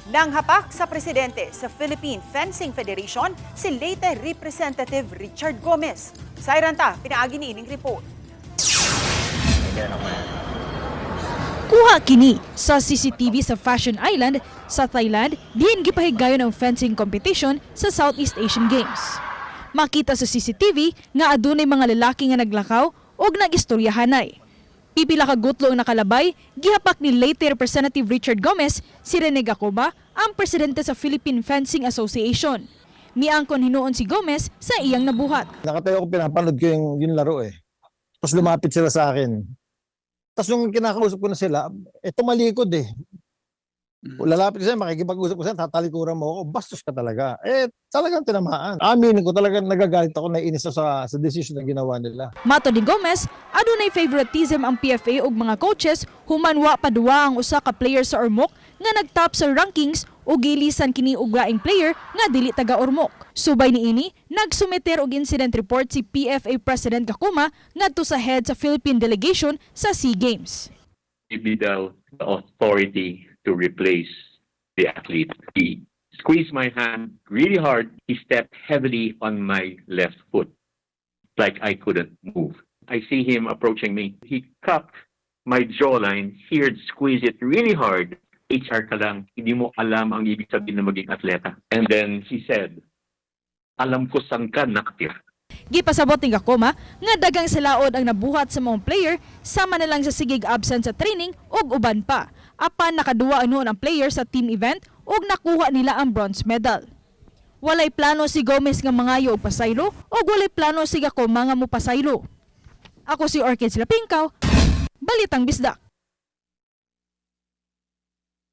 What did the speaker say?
Nanghapak sa presidente sa Philippine Fencing Federation si Leyte Representative Richard Gomez. Sa ta, pinaagi niining report. Kuha kini sa CCTV sa Fashion Island sa Thailand diin gipahigayon ang fencing competition sa Southeast Asian Games. Makita sa CCTV nga adunay mga lalaki nga naglakaw ug nagistoryahanay. Pipila ka gutlo ang nakalabay, gihapak ni Leyte Representative Richard Gomez si Rene Gacoba, ang presidente sa Philippine Fencing Association. Miangkon hinuon si Gomez sa iyang nabuhat. Nakatayo ko, pinapanood ko yung laro eh. Tapos lumapit sila sa akin. Tapos nung kinakausap ko na sila, eh tumalikod eh. Lalapit sila, makikipag-usap ko sila, tatalikuran mo ako, bastos ka talaga. Eh, talagang tinamaan. Aminin ko, talagang nagagalit ako, naiinis ako sa decision na ginawa nila. Matod ni Gomez, adunay favoritism ang PFA ug mga coaches human wa paduwa ang usa ka player sa Ormoc nga nagtop sa rankings ug gilisan kini og laing player nga dili taga Ormoc. Subay niini, nagsumiter og incident report si PFA President Gacuma ngadto sa head sa Philippine delegation sa SEA Games. Give me the authority to replace the athlete. He squeezed my hand really hard. He stepped heavily on my left foot, like I couldn't move. I see him approaching me. He cupped my jawline here, squeezed it really hard. "HR ka lang, hindi mo alam ang ibig sabihin na maging atleta." And then he said, "Alam ko saan ka nakatira." Gipasabot ni Gacoma nga dagang salaod ang nabuhat sa mga player, sama na lang sa sigeg absent sa training ug uban pa. Apan nakaduwa noon ang player sa team event ug nakuha nila ang bronze medal. Walay plano si Gomez nga mangayo og pasaylo ug walay plano si Gacoma nga mopasaylo. Ako si Orchids Lapingkaw, Balitang Bisdak.